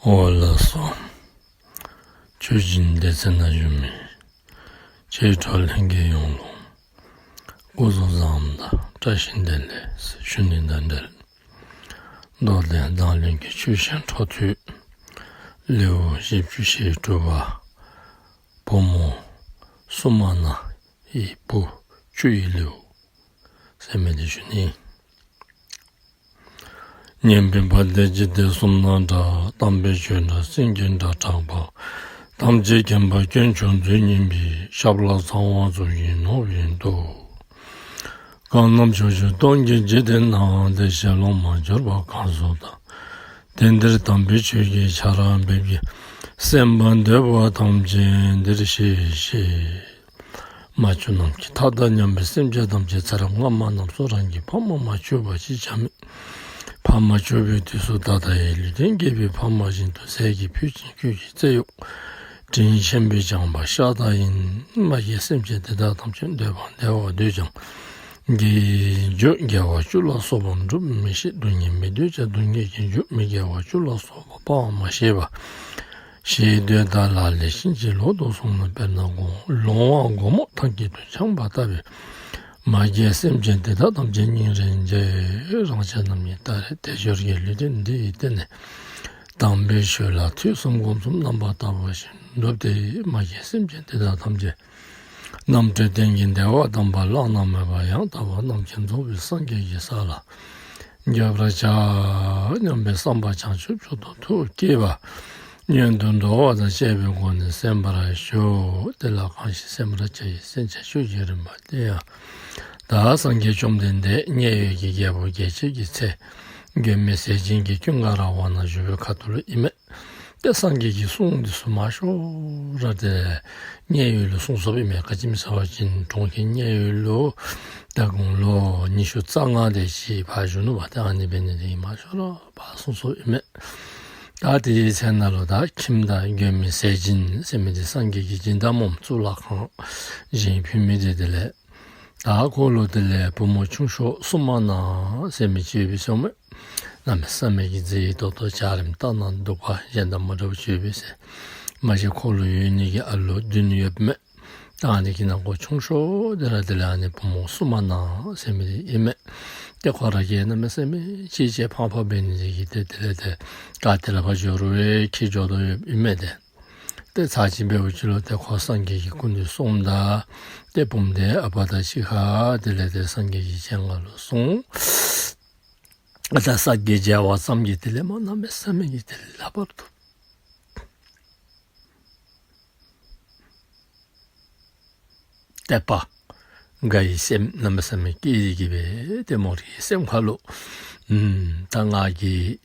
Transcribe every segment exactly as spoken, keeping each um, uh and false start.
འོ་ལགས་སོ། ཆོས་སྦྱིན་སྡེ་ཚན་ནང་བཞུགས་མི་ཆོས་གྲོགས་ལྷན་རྒྱས་ཡོངས་ལུ་སྐུ་གཟུགས་བཟང་པོ་དང་བཀྲ་ཤིས་བདེ་ལེགས་ཞུ་ནི་དང་འབྲེལ། མདོ་སྡེ་མཛངས་བླུན་གྱི་ཆོས་བཤད་འཕྲོ་མཐུད་ལེའུ་བཞི་བཅུ་ཞེ་དྲུག་པ། བུ་མོ་སུ་མ་ན་ཡི་བུ་བཅུ་ཡི་ལེའུ་ཟེར་མི་འདི་ཞུ་ནི། སྙན་པའི་བ་དན་འཇིག་རྟེན་གསུམ་ན་གྲགས། དམ་པའི་ཆོས་སྒྲ་སེང་གེའི་སྒྲ་བསྒྲགས་པ། ཐམས་ཅད་མཁྱེན་པ་དཀོན་མཆོག་མཛོད་བརྙེས་པའི། ཞབས་ལ་ཚངས་དབང་གཙུག་གི་ནོར་བུས་གཏུགས། གང་རྣམས་ཕྱོགས་བཅུ་སྟོང་གི་འཇིག་རྟེན་ན། བདེ་གཤེགས་སློབ་མར་གྱུར་པ་གང་སུ་དག། དེང་འདིར་དམ་པའི་ཆོས་ཀྱི་ཆར་འབེབས་ཀྱིས། གསན་པར་འདོད་པ་ཐམས་ཅད་འདིར་གཤེགས་ཤིག། མ་བྱོན་ནམ་མཁའི་མཐའ་དང་མཉམ་པའི་སེམས་ཅན་ཐམས་ཅད་ཚེ་རབས་སྔ་མ་རྣམས་སུ་རང་གི་ཕ་མ་མ་བྱོན་པ་ཅིག་ཀྱང་མེད། ཕ་མ་བྱོན་པའི་དུས་སུ་ད་ལྟའི་ལུས་རྟེན་བསྐྱེད་པའི་ཕ་མ་བཞིན་དུ་ཟས་ཀྱི་ཕུད་ཅིང་གོས་ཀྱི་རྩེ་གཡོགས། དྲིན་ཆེན་པོས་བསྐྱངས་པ་ཤ་སྟག་ཡིན། མ་རྒན་སེམས་ཅན་དེ་དག་ཐམས་ཅད་འདོད་པ་བདེ་བ་འདོད་ཀྱང་། དགེ་བའི་རྒྱུ་དགེ་བ་བཅུ་ལ་སོགས་པ་སྒྲུབ་མི་ཤེས། སྡུག་བསྔལ་མི་འདོད་ཀྱང་སྡུག་བསྔལ་གྱི་རྒྱུ་མི་དགེ་བ་བཅུ་ལ་སོགས་པ་སྤང་མ་ཤེས་པ། ཞེ་འདོད་དང་ལག་ལེན་ཕྱིན་ཅི་ལོག་ཏུ་སོང་ན། དཔེར་ན་དགུང་ལོང་བ་སྒོ་མོ་ཐང་དཀྱིལ་དུ་འཁྱམས་པ་ལྟ་བུའི། མ་རྒན་སེམས་ཅན་དེ་དག་ཐམས་ཅད་སྙིང་རེ་རྗེ། རང་ཅག་རྣམས་ཉིད་ད་རེས་དལ་འབྱོར་གྱི་ལུས་རྟེན་འདི་ཡི་སྟེང་ནས། དམ་པའི་ཆོས་ལ་ཐོས་བསམ་སྒོམ་གསུམ་རྣམ་པར་དག་པ་ཞིག་བསྒྲུབས་ཏེ། མ་རྒན་སེམས་ཅན་དེ་དག་ཐམས་ཅད་རྣམ་གྲོལ་གཏན་གྱི་བདེ་བ་དམ་པ་བླ་ན་མེད་པ་ཡང་དག་པར་རྣམ་མཁྱེན་རྫོགས་པའི་སངས་རྒྱས་ཀྱི་ས་ལ་འགོད་པར་བྱ་སྙམ་པའི་བསམ་པ་བྱང་ཆུབ་མཆོག་ཏུ་ཐུགས་བསྐྱེད་པ་སྔོན་དུ་འགྲོ་བ་དང་བཅས་པའི་སྒོ་ནས་གསན་པར་ཞུ། དེ་ལ་གང་ཞིག་གསན་པར་བྱ་ཡི། གསན་བྱ་ཆོས་ཀྱི་རིམ་པ་དེ་ཡང་། ད་སངས་རྒྱས་བཅོམ་ལྡན་འདས་མཉན་ཡོད་ཀྱི་རྒྱལ་བུ་རྒྱལ་བྱེད་ཀྱི་ཚལ་མགོན་མེད་ཟས་སྦྱིན་གྱི་ཀུན་དགའ་ར་བ་ན་བཞུགས་པའི་ཁ་ཐུག་ལུ་ཨིན་མས། ཏེ་སངས་རྒྱས་ཀྱི་གསུང་འདི་ཚུ་མང་ཤོས་ར་ཏེ་མཉན་ཡོད་ལུ་གསུངས་སོཔ་ཨིན་མས། ག་ཅི་སྨོ་ཟེར་བ་ཅིན་གྲོང་ཁྱེར་མཉན་ཡོད་ལུ་ད་དགུང་ལོ་ཉི་ཤུ་རྩ་ལྔ་དེ་ཅིག་ཕར་བཞུགས་ནུག་པ། ཏེ་ཨ་ནི་འབད་ནི་དེ་གིས་མང་ཤོས་ར་ཕར་གསུངས་སོཔ་ཨིན་མས། ད་དེའི་ཚལ་ནང་ལུ་ད་ཁྱིམ་བདག་མགོན་མེད་ཟས་སྦྱིན་ཟེར་མི་འདི་སངས་རྒྱས་ཀྱི་སྦྱིན་བདག་སྨོ། གཙུག་ལག་ཁང་བཞེངས་ཕུལ་མི་འདི་དེ་ལས། ད་ཁོ་ལུ་དེ་ལས་བུ་མོ་ཆུང་ཤོས་སུ་མ་ན་ཟེར་མི་ཅིག་ཡོད་པས་ཟེར་མས། གནམ་མེད་ས་མེད་ཀྱི་མཛེས་ཏོག་ཏོ་འཇའ་རིསམོ་ལྟ་ན་སྡུག་པ་གཞན་དང་མ་འདྲཝ་ཅིག་ཡོད་པས་ཟེར། མ་གཞི་ཁོ་ལུ་ཡོད་ནི་གི་ཨ་ལོ་བདུན་ཡོདཔ་མས། ད་ཨ་ནི་གི་ནང་གོ་ཆུང་ཤོས་དེ་ར་དེ་ལས་ཨ་ནི་བུ་མོ་སུ་མ་ན་ཟེར་མི་འདི་ཨིན་མས། ཏེ་ཁོ་ར་གིས་གནམ་མེད་ས་མེད་གཅེས་གཅེས་ཕངས་ཕངས་འབད་ནི་དེ་གིས་ཏེ་དེ་ལས་ཏེ་ག་ཏེ་ལས་ཕར་འགྱོ་རུང་ཁྱིད་འགྱོ་དོ་ཡོདཔ་ཨིན་མས་ཏེ། ཏེ་ཚར་གཅིག་འབདཝ་ཅིག་ལུ་ཏེ་ཁོ་སངས་རྒྱས་ཀྱི་སྐུ་མདུན་སོངམ་ད་ཏེ་བུམོ་དེ་ཨ་པ་དང་གཅིག་ཁར་དེ་ལས་ཏེ་སངས་རྒྱས་ཀྱི་སྤྱན་སྔར་ལུ་སོང་། ད་སངས་རྒྱས་མཇལ་བ་ཙམ་གྱིས་དེ་ལས་མ་གནམ་མེད་ས་མེད་ཀྱི་དེ་ལས་ལྷག་པར་དུ་དད་པ་དགའ་བའི་སེམས་གནམ་མེད་ས་མེད་སྐྱེས་ཏེ་གིས་སྦེ་ཏེ་མོ་རའི་སེམས་ཁ་ལུ་ཨམ་ད་ང་གིས་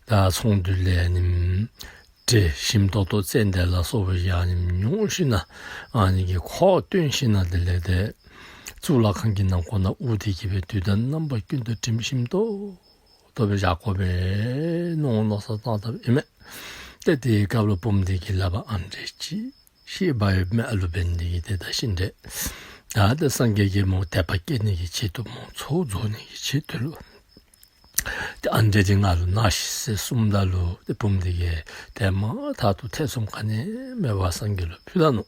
ད་ཚོང་འདུས་ལས་ཨ་ནི་དྲི་ཞིམ་ཏོག་ཏོ་ཙན་དན་ལ་སོགས་པའི་ཡང་ཨ་ནི་ཉོ་ཞིན་ན་ཨ་ནི་གི་ཁོག་བཏོན་ཞིན་ན་དེ་ལས་ཏེ་གཙུག་ལག་ཁང་གི་ནང་ཁོག་ནང་དབུར་ཏེ་གིས་སྦེ་དུས་དང་རྣམ་པ་ཀུན་ཏུ་དྲིམ་ཞིམ་ཏོག་ཏོ་སྦེ་བཞག་དགོ་པས་མནོ་མནོ་བསམ་བཏང་དཔ་ཨིན་མས། ཏེ་དེའི་སྐབས་ལུ་བུམོ་དེ་གི་ལག་པར་ཨ་འབྲས་ཅིག་ཤེས་པ་ཡོདཔ་མས། ཨ་ལུ་འབད་ནི་དེ་གིས་ཏེ་ད་ཤིང་འབྲས། ད་ཏེ་སངས་རྒྱས་ཀྱིས་མོ་དད་པ་སྐྱེ་ནི་གི་ཆེད་དུ་མོ་ཚོགས་རྫོགས་ནི་གི་ཆེད་དུ་ལུ་ཏེ་ཨ་འབྲས་འདི་ང་ལུ་གནང་ཤིག་ཟེར་གསུངམ་ད་ལུ་ཏེ་བུམོ་དེ་གིས་དེ་མ་ཐག་ཏུ་ཐེ་ཚོམ་ག་ནི་མེད་པར་སངས་རྒྱས་ལུ་ཕུལ་ད་ནུག།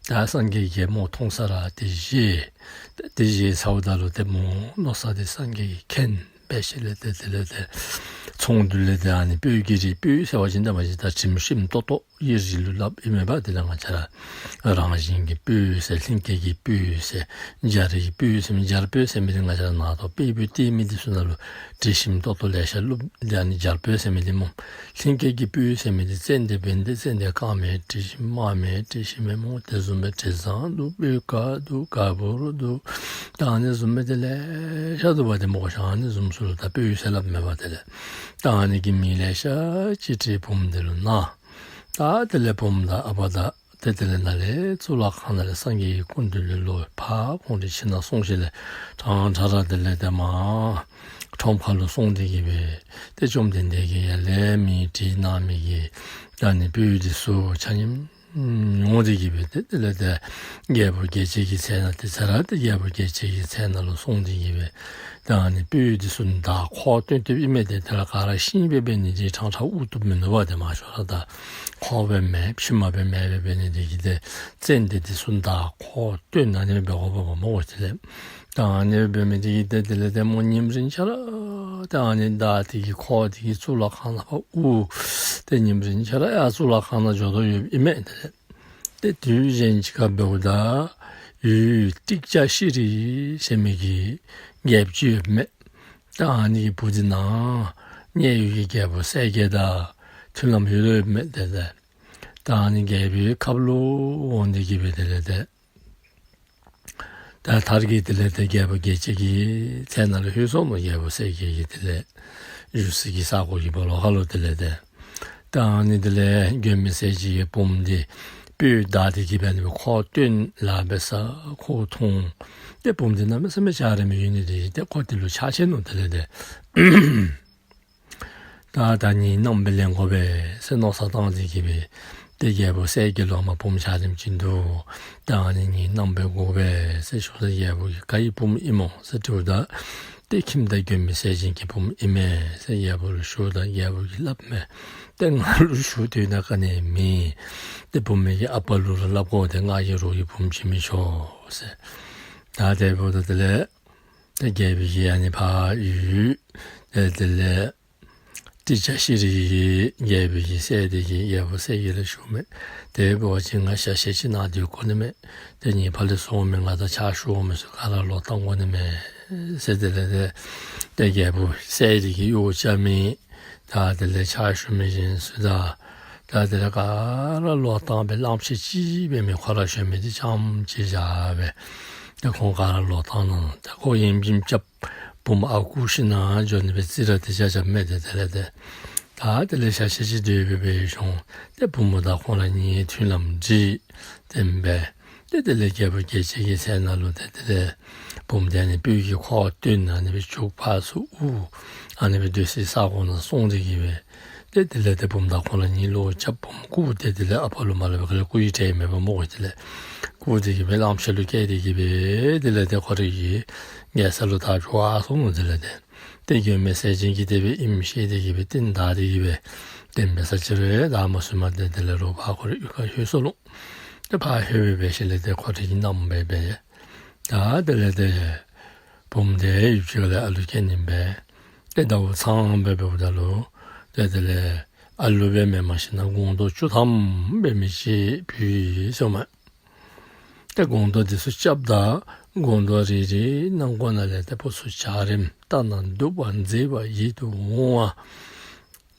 ད་སངས་རྒྱས་ཀྱིས་མོ་མཐོང་ས་ར་ཏེ་བཞེས། ཏེ་བཞེས་ཚརཝ་ད་ལུ་ཏེ་མོ་མནོ་ས་དེ་སངས་རྒྱས་ཀྱིས་མཁྱེན་འབད་ཞིནམ་ལས་ཏེ་དེ་ལས་ཏེ་ཚོང་འདུས་ལས་ཏེ་ཨ་ནི་སྤོས་ཀྱི་རིགས་སྤོས་ཟེར་བ་ཅིན་ད་མ་གཞི་ད་དྲིམ་ཞིམ་ཏོག་ཏོ་གི་རིགས་ལུ་སླབ་ཨིན་མས་པ། དེ་ལས་ང་བཅས་ར་རང་བཞིན་གྱི་སྤོས་ཟེར་ལྷན་སྐྱེས་ཀྱི་སྤོས་ཟེར་སྦྱར་བའི་སྤོས་ཟེར་མི་སྦྱར་སྤོས་ཟེར་མི་འདི་ང་བཅས་ར་ནང་དོག་པའི་སྤོས་བཏེག་མི་འདི་ཚུ་ནང་ལུ་དྲི་ཞིམ་ཏོག་ཏོ་ལེ་ཤ་བླུགས། ཏེ་ཨ་ནི་སྦྱར་སྤོས་ཟེར་མི་འདི་སྨོ། ལྷན་སྐྱེས་ཀྱི་སྤོས་ཟེར་མི་འདི་ཙན་དན་འབད་ནི་དེ་ཙན་དན་དཀར་མས་དྲི་ཞིམ་དམར་མས་དྲི་ཞིམ་མས་སྨོ། དེ་བཟུམ་སྦེ་དྲི་བཟང་འདུག། སྤོས་དཀར་འདུག། ག་བུར་འདུག། ད་ཨ་ནི་བཟུམ་སྦེ་དེ་ལེ་ཤ་འདུག་པ། ཏེ་མོ་གིས་ཨ་ནི་བཟུམ་ཚུ་ལུ་ད་སྤོས་ཟེར་སླབ་མས་པ། དེ་ལས་ད་ཨ་ནི་གི་མིང་ལེ་ཤ་ཅིག་བྲིས་བུམོ་དེ་ལུ་གནང་། ད་དེ་ལས་བུམོ་དང་ཨ་པ་དང་ཏེ་དེ་ལས་ནཱ་ལས་གཙུག་ལག་ཁང་ནང་ལས་སངས་རྒྱས་ཀྱི་སྐུ་མདུན་ལས་ལོག་ཕར་ཁོང་རའི་ཁྱིམ་ནང་སོང་ཞིནམ་ལས་ཕྲང་ཕྲང་ར་དེ་ལས་ཏེ་མར་ཁྲོམ་ཁ་ལུ་སོང་སྟེ་གིས་སྦེ་ཏེ་བཅོམ་ལྡན་འདས་ཀྱིས་ཡར་ལས་མི་བྲིས་གནང་མི་གི་ད་ཨ་ནི་སྤོས་འདི་ཚུ་ཆ་མཉམ་ ཨུམ་འོང་སྟེ་གི་སྦེ་ཏེ་དེ་ལས་ཏེ་རྒྱལ་པོ་རྒྱལ་བྱེད་ཀྱི་ཚལ་ནང་དེ་ཚར་ཏེ་རྒྱལ་པོ་རྒྱལ་བྱེད་ཀྱི་ཚལ་ནང་ལུ་སོང་སྟེ་གི་སྦེ་ད་ཨ་ནི་སྤོས་འདི་ཚུ་ད་ཁོག་བཏོན་ཏེ་ཨིན་མས། ཏེ་དེ་ལས་ག་ར་ཤིང་སྦེ་འབད་ནི་འདི་ཕྲང་ཕྲང་འུ་སྡུག་མིན་འདུག་པ། ཏེ་མང་ཤོས་ར་ད་ཁོག་སྦེ་མེད་ཕྱེ་མ་སྦེ་མེད་སྦེ་འབད་ནི་འདི་གིས་ཏེ་ཙན་དན་འདི་ཚུ་ད་ཁོག་བཏོན་ཨ་ནི་སྦེ་འབད་དགོཔ་སྨོ། དེ་ལས་ད་ཨ་ནི་འབད་མི་འདི་གིས་ཏེ་དེ་ལས་ཏེ་སྨོ་ཉིནམ་རེ་ཆ་ར་ད་ཨ་ནི་ད་དེ་གི་ཁོག་དེ་གི་གཙུག་ལག་ཁང་ནང་ཕར་འུ་ཏེ་ཉིནམ་རེ་ཆ་ར་ཡར་གཙུག་ལག་ཁང་ནང་འགྱོ་དོ་ཡོདཔ་ཨིན་མས། དེ་ལས་ཏེ་དུས་གཞན་ཅིག་ཁར་འབདཝ་ད་ཡུལ་ཏིག་ཅ་ཤྲཱི་ཟེར་མི་གི་རྒྱལཔོ་ཅིག་ཡོདཔ་མས། ད་ཨ་ནི་གི་བུ་འདི་ནཱ་མཉན་ཡོད་ཀྱི་རྒྱལ་པོ་གསལ་རྒྱལ་དང་མཐུན་ལམ་ཡོད་དོ་ཡོདཔ་མས། དེ་ལས་ད་ཨ་ནི་རྒྱལ་པོའི་ཁབ་ལུ་འོང་སྟེ་གི་སྦེ་དེ་ལས་ཏེ་ད་མཐར་གྱིས་དེ་ལས་ཏེ་རྒྱལ་པོ་རྒྱལ་བྱེད་ཀྱི་ཚལ་ནང་ལུ་ལྷོད་སོང་ནུག། རྒྱལ་པོ་གསལ་རྒྱལ་གྱི་དེ་ལས་བཞུགས་སའི་གི་ས་གོ་གི་སྦོ་ལོགས་ཁར་ལུ། དེ་ལས་ཏེ་ད་ཨ་ནི་དེ་ལས་མགོན་མེད་ཟས་སྦྱིན་གྱི་བུམོ་འདི་སྤོས་བདའ་སྟེ་གི་སྦེ་ཨ་ནི་སྦེ་ཁོག་བཏོན་ལཱ་འབད་ས་ཁོ་མཐོང་། ཏེ་བུམོ་འདི་གནམ་མེད་ས་མེད་འཇའ་རིསམོ་ཡོད་ནི་འདི་ཏེ་ཁོ་དེ་ལུ་ཆགས་ཆི་ནུག། དེ་ལས་ཏེ་ད་ད་ངེའི་མནའམ་སྦེ་ལེན་དགོ་པས་ཟེར་མནོ་བསམ་བཏང་སྟེ་གི་སྦེ་ཏེ་རྒྱལ་པོ་གསལ་རྒྱལ་ལུ་ཨ་མ་བུམོ་འཇའ་རིསམོ་ཅིག་འདུག། ད་ཨ་ནི་ངེའི་མནའམ་སྦེ་དགོ་པས་ཟེར་ཞུཝ་ད་རྒྱལ་པོ་གིས་ག་གི་བུམོ་ཨིན་མོ་ཟེར་དྲིཝ་ད་ཏེ་ཁྱིམ་བདག་མགོན་མེད་ཟས་སྦྱིན་གྱི་བུམོ་ཨིན་མས་ཟེར་རྒྱལ་པོ་ལུ་ཞུཝ་ད་རྒྱལ་པོ་གིས་སླབ་མས། ཏེ་ང་ལུ་ཞུ་དོ་ན་ག་ནི་མེད། ཏེ་བུམོ་གི་ཨ་པ་ལུ་ར་སླབ་དགོ། ཏེ་ང་གིས་རོགས་ཀྱི་བུམོ་བྱིན་མི་ཆོག་ཟེར། ད་དེ་འབདཝ་ད་དེ་ལས་ཏེ་རྒྱལ་པོ་གིས་ཨ་ནི་ཕར་ཡུལ་ཏེ་དེ་ལས་ཏིག་ཅ་ཤྲཱི་གི་རྒྱལ་པོ་གི་སྲས་དེ་གིས་རྒྱལ་པོ་གསལ་རྒྱལ་ལུ་ཞུཝ་མས། དེ་འབད་བ་ཅིན་ང་ཞག་ཤས་ཅིག་ནཱ་སྡོད་དགོ་ནི་མས། ཏེ་ངེའི་ཕར་ལས་སོང་མི་ང་དང་ཕྱག་ཞུ་འོང་མི་ཚུ་ག་ར་ལོག་བཏང་དགོ་ནི་མས་ཟེར། དེ་ལས་ཏེ་ཏེ་རྒྱལ་པོ་གསལ་རྒྱལ་གྱི་གཡོག་རྐྱབ་མི་ད་དེ་ལས་ཕྱག་ཞུ་མི་གཞན་ཚུ་དང་ད་དེ་ལས་ག་ར་ལོག་བཏང་སྦེ་གླངམོ་ཆེ་ཅིག་སྦེ་མི་ཁོ་ར་གཞོན་མི་འདི་རྐྱངམ་ཅིག་བཞག་སྦེ་ཏེ་ཁོང་ག་ར་ལོག་བཏང་ནུག། ཏེ་ཁོ་ཡིད་བཞིན་སྐྱབས་བུམོ་ཨ་ཁུ་ཤི་ནཱ་འགྱོ་ནི་སྦེ་རྩིས་ར་དེ་བྱ་བྱ་མས། ཏེ་དེ་ལས་ཏེ་ད་དེ་ལས་ཞག་ཤས་ཅིག་སྡོད་སྦེ་སྦེ་ཞིནམ་ཏེ་བུམོ་དང་ཁོང་ར་གཉིས་མཐུན་ལམ་འགྲིག་སྟེ་སྦེ་ཏེ་དེ་ལས་རྒྱལ་པོ་རྒྱལ་བྱེད་ཀྱི་ཚལ་ནང་ལུ་ཏེ་དེ་ལས་བུམོ་འདི་ཨ་ནི་སྤོས་ཀྱི་ཁོག་བཏོན་ཨ་ནི་སྦེ་བྱུག་ཕར་ཚུར་འུ་ཨ་ནི་སྦེ་སྡོད་སའི་ས་གོ་ནང་སོང་སྟེ་གི་སྦེ་ཏེ་དེ་ལས་ཏེ་བུམོ་དང་ཁོང་ར་གཉིས་བློ་རྐྱབ། བུམོ་བཀུག་སྟེ་དེ་ལས་ཨ་པ་ལུ་མ་སླབ་པར་ག་ལས་བཀུག་ཡི་དྲན་མེད་པ་སྨོ། ཏེ་དེ་ལས་བཀུག་སྟེ་གི་སྦེ་གླངམོ་ཆེ་ལུ་བཀལ་ཏེ་གི་སྦེ་དེ་ལས་ཏེ་ཁོ་རའི་གི་རྒྱལ་ས་ལུ་ད་འགྱོ་སོང་ནུག། དེ་ལས་ཏེ་ཏེ་མགོན་མེད་ཟས་སྦྱིན་གྱིས་དེ་སྦེ་ཨིནམ་ཤེས་ཏེ་གི་སྦེ་རྟིང་བདའ་སྟེ་གི་སྦེ་ཏེ་མེད་ས་ཅིག་རེ་ད་མ་སུ་མ་ཏེ་དེ་ལས་རོགས་ཕར་ཁོ་རའི་གཡུས་ཁར་ལྷོད་སོ་ལོ། ཏེ་ཕར་ལྷོད་སྦེ་འབད་ཞིནམ་ལས་ཏེ་ཁོ་རའི་གི་མནའམ་སྦེ་འབད། ད་དེ་ལས་ཏེ་བུམོ་འདི་ཡུདཔ་ཅིག་ལས་ཨ་ལུ་སྐྱེ་ནི་སྦེ་ཏེ་ཟླཝ་ཚངམ་སྦེ་འབདཝ་ད་ལུ་ཏེ་དེ་ལས་ཨ་ལུ་སྦེ་མེན་མ་གཞི་ན་སྒོང་རྡོག་བཅུ་ཐམ་འབད་མི་ཅིག་བུད་སོང་མས། ཏེ་སྒོང་རྡོག་འདི་ཚུ་རྐྱབ་ད་སྒོང་རྡོག་རེ་རེ་ནང་ཁོག་ནང་ལས་ཏེ་སྤུ་ཚུ་འཇའ་རིསམོ་ལྟ་ན་སྡུག་པ་མཛེས་པ་ཡིད་དུ་འོང་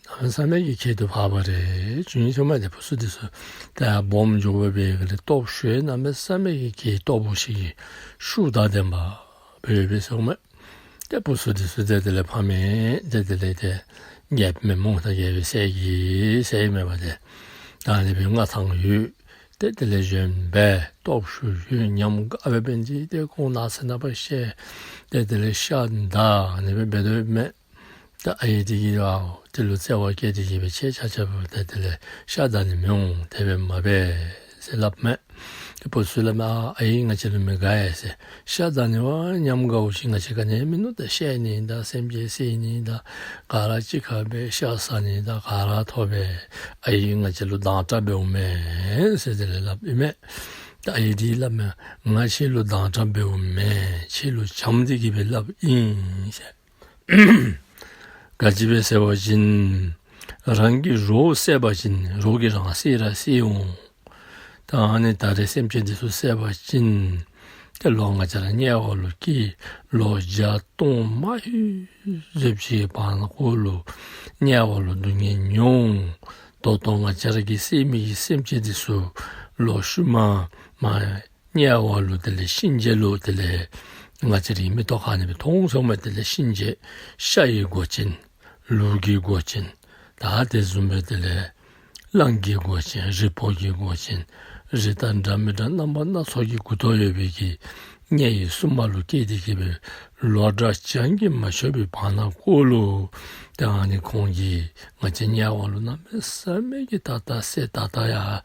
བ་གནམ་མེད་ས་མེད་ཀྱི་ཁྱད་དུ་འཕགས་པ་རེ་བྱུང་ཡི་ཟེར་མས། ཏེ་སྤུ་ཚུ་འདི་ཚུ་ཏེ་སྦོམ་འགྱོ་བའི་གི་ལས་སྟོབས་ཤུགས་གནམ་མེད་ས་མེད་ཀྱི་སྟོབས་པོ་ཞིག་གི་ཤུགས་དང་ལྡན་པ་སྦེ་ཡོད་པས་ཟེར་མས། ཏེ་སྤུ་ཚུ་འདི་ཚུ་ཏེ་དེ་ལས་ཕ་མེས་ཏེ་དེ་ལས་ཏེ་རྒྱལཔོ་མེན་མོ། ད་རྒྱལ་པོའི་སྲས་ཀྱི་སྲས་མེན་པ་ཏེ་ད་ཨ་ནི་སྦེ་མངའ་ཐང་ཡོད། ཏེ་དེ་ལས་གཞོན་པས་སྟོབས་ཤུགས་ཡོད། ཉམས་དགའ་སྦེ་འབད་ནི་འདི་ཏེ་ཁོང་ནགས་ཚལ་ནང་ཕར་བཤལ་ཏེ་དེ་ལས་ཤ་བདའ་ཨ་ནི་སྦེ་འབད་དོ་ཡོདཔ་མས། ད་ཨའི་འདི་གིས་ཡང་དེ་ལུ་བརྩེ་བ་བསྐྱེད་དེ་གི་སྦེ་ཁྱེད་ཆ་ཁྱབ་ཏེ་དེ་ལས་ཤ་བདའ་ནི་མི་འོང་། དེ་སྦེ་མ་འབད་ཟེར་སླབ་མས། ཏེ་སྤུ་ཚུ་སླབ་མས། ཨ་ཨའི་ང་བཅས་ལུ་མི་དགའ་ཡ་ཟེར། ཤ་བདའ་ནི་བ་ཉམས་དགའཝ་ཅིག་ང་བཅས་ག་ནི་མིན་ནུག། ད་བཤལ་ནི་དང་སེམས་ཅན་བསད་ནི་དང་ག་ར་གཅིག་ཁར་སྦེ་ཤ་ཟ་ནི་དང་ག་ར་ཐོབ་པས། ཨའི་ང་བཅས་ལུ་སྡང་དགྲ་འབདཝ་མེན་ཟེར་དེ་ལས་སླབ་ཨིན་མས། ད་ཨའི་འདི་སླབ་མས། ང་ཁྱེད་ལུ་སྡང་དགྲ་འབདཝ་མེན། ཁྱེད་ལུ་བྱམས་ཏེ་གི་སྦེ་སླབ་ཨིན་ཟེར། ག་ཅི་སྦེ་ཟེར་བ་ཅིན་རང་གི་རོགས་བསད་པ་ཅིན་རོགས་ཀྱིས་རང་བསད་ར་བསད་འོང་། ད་ཨ་ནི་ད་རེས་སེམས་ཅན་འདི་ཚུ་བསད་པ་ཅིན་ཏེ་ལོག་ང་བཅས་ར་དམྱལ་བ་ལུ་སྐྱེ། ལོ་བརྒྱ་སྟོང་མ་ཧེ་ཟེར་ཅིག་བར་ན་ཁོ་ལུ་དམྱལ་བ་ལུ་སྡུག་བསྔལ་མྱོང་། ད་ལྟོ་ང་བཅས་ར་གིས་བསད་མི་གི་སེམས་ཅན་འདི་ཚུ་ལོག་ཤུལ་མ་མ་དམྱལ་བ་ལུ་དེ་ལས་གཤིན་རྗེ་ལུ་དེ་ལས་ང་བཅས་རའི་མིག་ཏོ་ཁ་ནས་སྦེ་མཐོང་སོང་མས། དེ་ལས་གཤིན་རྗེ་ཤ་ཡི་མགོ་ཅན་ལུག་གི་མགོ་ཅན་ད་དེ་བཟུམ་སྦེ་དེ་ལས་གླང་གི་མགོ་ཅན་རི་བོང་གི་མགོ་ཅན་རི་དྭགས་འདྲ་མི་འདྲ་རྣམ་པ་སྣ་ཚོགས་ཀྱི་མགུ་ཏོ་ཡོད་པའི་གི་ དམྱལ་བའི་སྲུང་མ་ལུ་སྐྱེས་ཏེ་གི་སྦེ་ལོ་གྲངས་བྱང་གི་མ་ཆོད་པའི་བར་ན་ཀོ་ལུ་ཏེ་ཨ་ནི་ཁོང་གིས་ང་བཅས་དམྱལ་བ་ལུ་གནམ་མེད་ས་མེད་ཀྱི་ད་ལྟ་བསད་ད་ལྟ་ཡར་